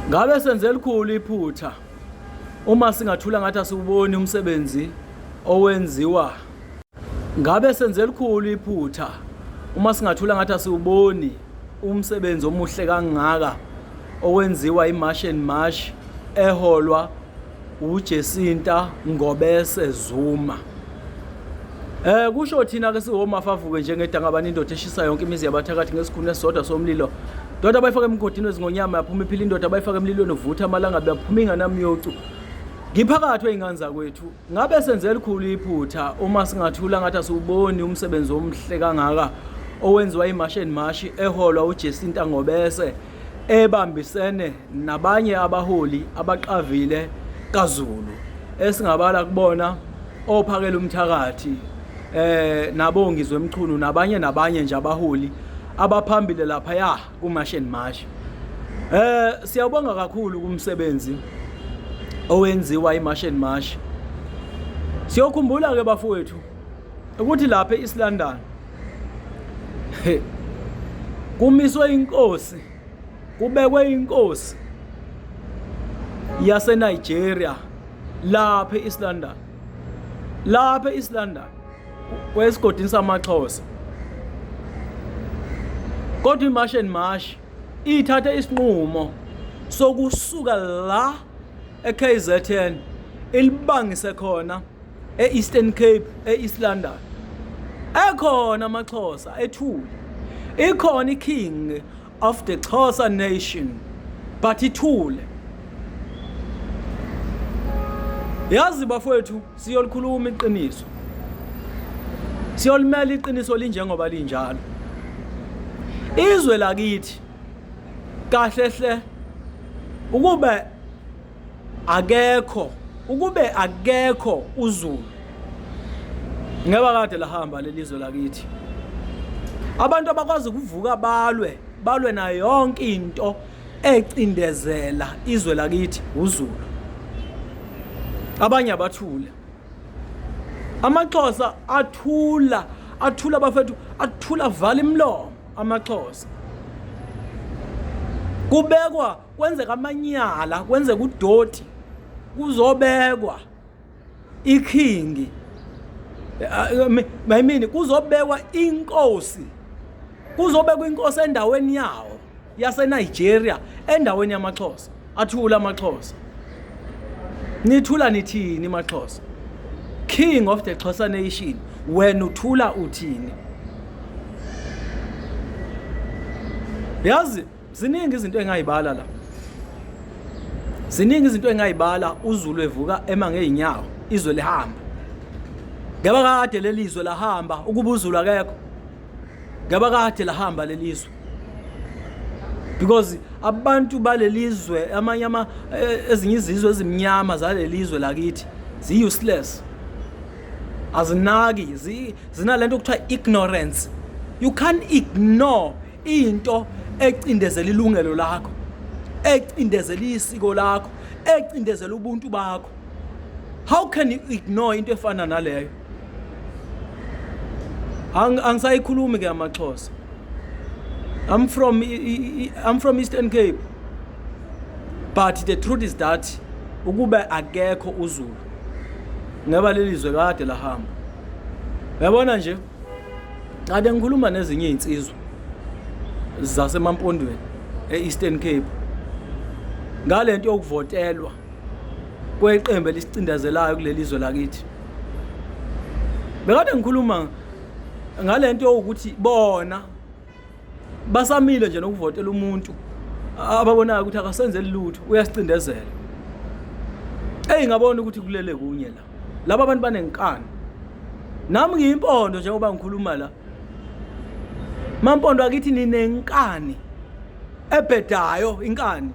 Ngabe senze elikhulu iphutha uma singathula ngathi asiwuboni umsebenzi owenziwa. Ngabe senze elikhulu iphutha uma singathula ngathi asiwuboni umsebenzi omuhle kangaka owenziwa iMarch and March eholwa uJesinta Ngobese Zuma. Kusho thina ke siwomafavuke njengedangabani indoda eshisa yonke imizi yabathakathi ngesikhuni esisodwa somlilo. Ndoda bayifaka emgodini wezingonyama yaphuma iphila indoda bayifaka emlilweni uvutha amalangabi yaphuma inganamyocu. Ngiphakathi wey'ngane zakwethu ngabe senze elikhulu iphutha uma singathula ngathi asiwuboni umsebenzi omuhle kangaka owenziwa iMarch and March eholwa uJesinta Ngobese ebambisene nabanye abaholi abaqavile kaZulu esingabala kubona ophakela umthakathi nabo Ngizwe Mchunu nabanye nabanye nje abaholi abaphambili lapha ya kuMarch and March. Siyabonga kakhulu kumsebenzi owenziwa iMarch and March. Siyokhumbula ke bafowethu ukuthi lapha eEast London kumiswe inkosi, kubekwe inkosi yase Nigeria lapha eEast London. Lapha eEast London kwesigodini samaXhosa. Kodwa iMarch and March ithathe isinqumo sokusuka la eKZN ilibangise khona e-Eastern Cape, e-East London. Ekhona amaXhosa ethule. Ikhona iKing of the Xhosa nation but ithule. Yazi bafowethu siyolikhuluma iqiniso. Siyolimela iqiniso linjengoba linjalo. Izwe lakithi kahle hle ukube akekho ukube akekho uZulu ngeba kade lahamba lelizwe lakithi. Abantu abakwazi ukuvuka balwe balwe nayo yonke into ecindezela izwe lakithi uZulu. Abanye abathule. AmaXhosa athula, athula bafethu, athula vala imilomo amaXhosa. Kubekwa kwenzeka amanyala, kwenzeka udoti, kuzobekwa ikhingi. I mean kuzobekwa inkosi. Kuzobekwa inkosi endaweni yawo yase Nigeria, endaweni yamaXhosa. Athula amaXhosa. Nithula nithini maXhosa? King of the Xhosa nation, wena uthula uthini? Yazi ziningi izinto engayibala la. Ziningi izinto engayibala uZulu evuka ema ngeenyawo, izwe lihamba. Ngeba kade lelizwe lahamba ukuba uZulu akekho. Ngeba kade lahamba lelizwe. Because abantu balelizwe amanye ama ezinye izizwe ezimnyama zalelizwe lakithi zi useless. Azinaki, zinalento okuthiwa ignorance. You can't ignore into ecindezela ilungelo lakho, ecindezela isiko lakho, ecindezela ubuntu bakho. How can you ignore into efana naleyo? Angisayikhulumi ke amaXhosa. I'm from Eastern Cape. But the truth is that ukube akekho uZulu ngeba lelizwe kade lahamba. Uyabona nje kade ngikhuluma nezinye izinsizwa zasemampondweni e-Eastern Cape ngalento yokuvotelwa kweqembu elisicindezelayo kuleli zwe lakithi. Bekade ngikhuluma ngalento yokuthi bona basamile nje nokuvotela umuntu ababonayo ukuthi akasenzeli lutho, uyasicindezela. Eyi ngabona ukuthi kulele kunye la. Laba abantu banenkani. Nami ngiyimpondo njengoba ngikhuluma la. Mampondo akithi ninenkani ebhedayo inkani.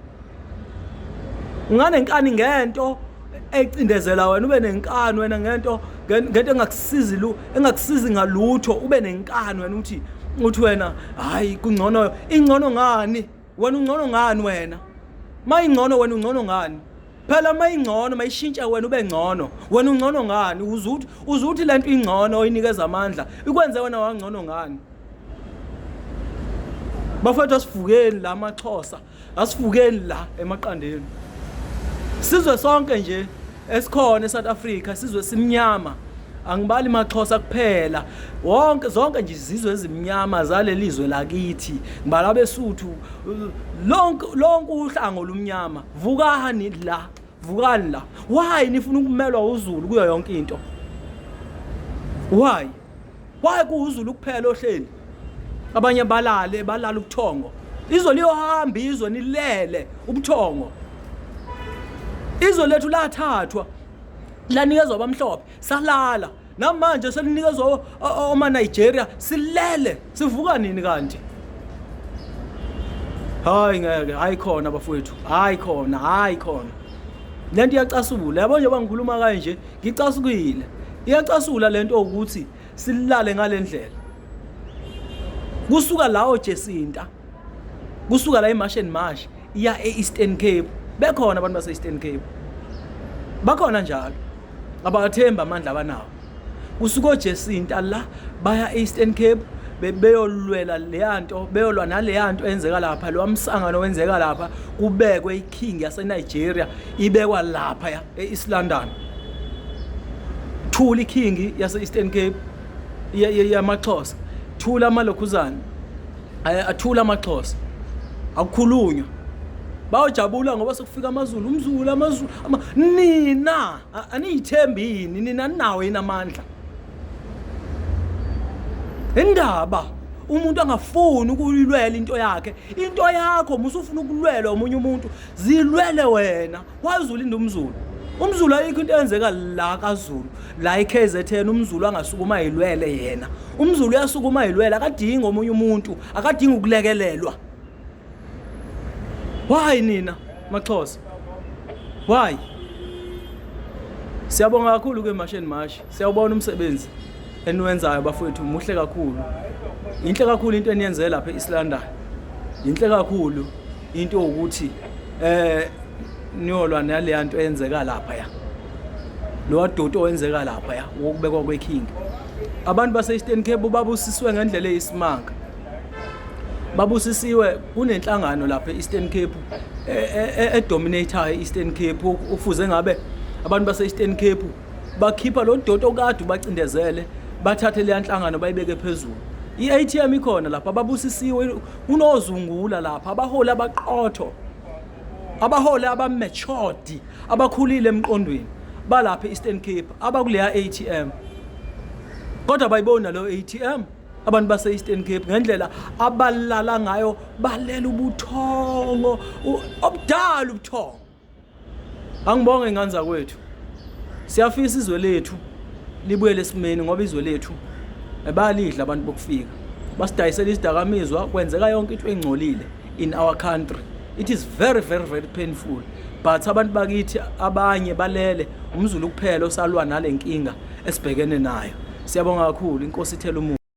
Unganenkani ngento ecindezela wena, ube nenkani wena ngento ngento engakusizi lu engakusizi ngalutho, ube nenkani wena uthi wena hayi kungcono, ingcono ngani wena, ungcono ngani wena? Mayingcono wena ungcono ngani? Phela mayingcono mayishintsha wena ube ngcono, wena ungcono ngani? Uzuthi lento ingcono oyinikeza amandla ikwenze wena wangcono ngani? Bafethu, asivukeni la amaXhosa, asivukeni la emaqandeni. Sizwe sonke nje esikhona eSouth Africa, sizwe simnyama. Angibali maXhosa kuphela, wonke zonke nje izizwe ezimnyama zaleli zwe lakithi, ngibala abeSuthu, lonke lonke uhlanga olumnyama. Vukani la, vukani la. Why nifuna ukumelwa uZulu kuyo yonke into? Why kuwuZulu kuphela ohleli? Abanye balale, balala ubuthongo. Izwe liyohamba, izwe nilele ubuthongo. Izwe lethu lathathwa lanikezwa abamhlophe, salala. Namanje selinikezwa oma Nigeria, silele. Sivuka nini kanti? Hayi ngeke, hayi khona bafowethu, hayi khona, hayi khona. Lento iyacasula, yabo njengoba ngikhuluma kanje, ngicasukile. Iyacasula lento ukuthi silale ngalendlela. Kusuka lawo Jesinta, kusuka la eMarsh and Marsh iya e-Eastern Cape. Bekhona abantu base-Eastern Cape, bakhona njalo, abathemba amandla abanawo. Kusuka oJesinta la baya e-Eastern Cape beyolwela leyanto, beyolwa naleyanto enzeka lapha, lo msangano wenzeka lapha, kubekwe iking yaseNigeria, ibekwa lapha ya e-East London. Thula iking yase-Eastern Cape yamaXhosa, thula amalokhuzana, athula amaXhosa, akukhulunywa. Bayojabula ngoba sekufika amaZulu, umZulu, amaZulu, nina aniyithembini nina, ninawo yini amandla? Indaba umuntu angafuni ukuyilwela into yakhe, into yakho musufuna ukulwela omunye umuntu, zilwele wena. Wayuzulinda umZulu, umZulu ayikho into eyenzeka la kaZulu, la iKZN, umZulu angasukuma ayilwele yena. UmZulu uyasukuma ayilwele, akadingi omunye umuntu, akadingi ukulekelelwa. Why nina maXhosa? Why? Siyabonga kakhulu ke Marsh and Marsh. Siyawubona umsebenzi eniwenzayo bafowethu, muhle kakhulu. Inhle kakhulu into eniyenze lapha eEast London. Inhle kakhulu into ukuthi niyolwa naleya nto eyenzeka lapha ya. Lo doti owenzeka lapha ya wokubekwa kweking. Abantu base Eastern Cape babusiswe ngendlela eyisimanga. Babusisiwe, kunenhlangano lapha e-Eastern Cape edominate-ayo e-Eastern Cape. Ufuze ngabe abantu base-Eastern Cape bakhipha lo doti okade ubacindezele, bathathe leya nhlangano bayibeke phezulu. I-ATM ikhona lapha, babusisiwe, kunozungula lapha, abaholi abaqotho, abaholi abamatured, abakhulile emqondweni balapha e-Eastern Cape, abakuleya ATM. Kodwa bayibona lo ATM abantu base-Eastern Cape ngendlela abalala ngayo, balela ubuthongo obudala ubuthongo. Angibonge ingane zakwethu, siyafisa izwe lethu libuyele esimeni, ngoba izwe lethu bayalidla abantu bokufika, basidayisela izidakamizwa, kwenzeka yonke into engcolile in our country. It is very very very painful, but abantu bakithi abanye balele. UmZulu kuphela osalwa nale nkinga esibhekene nayo. Siyabonga kakhulu, inkosi ithela umusa.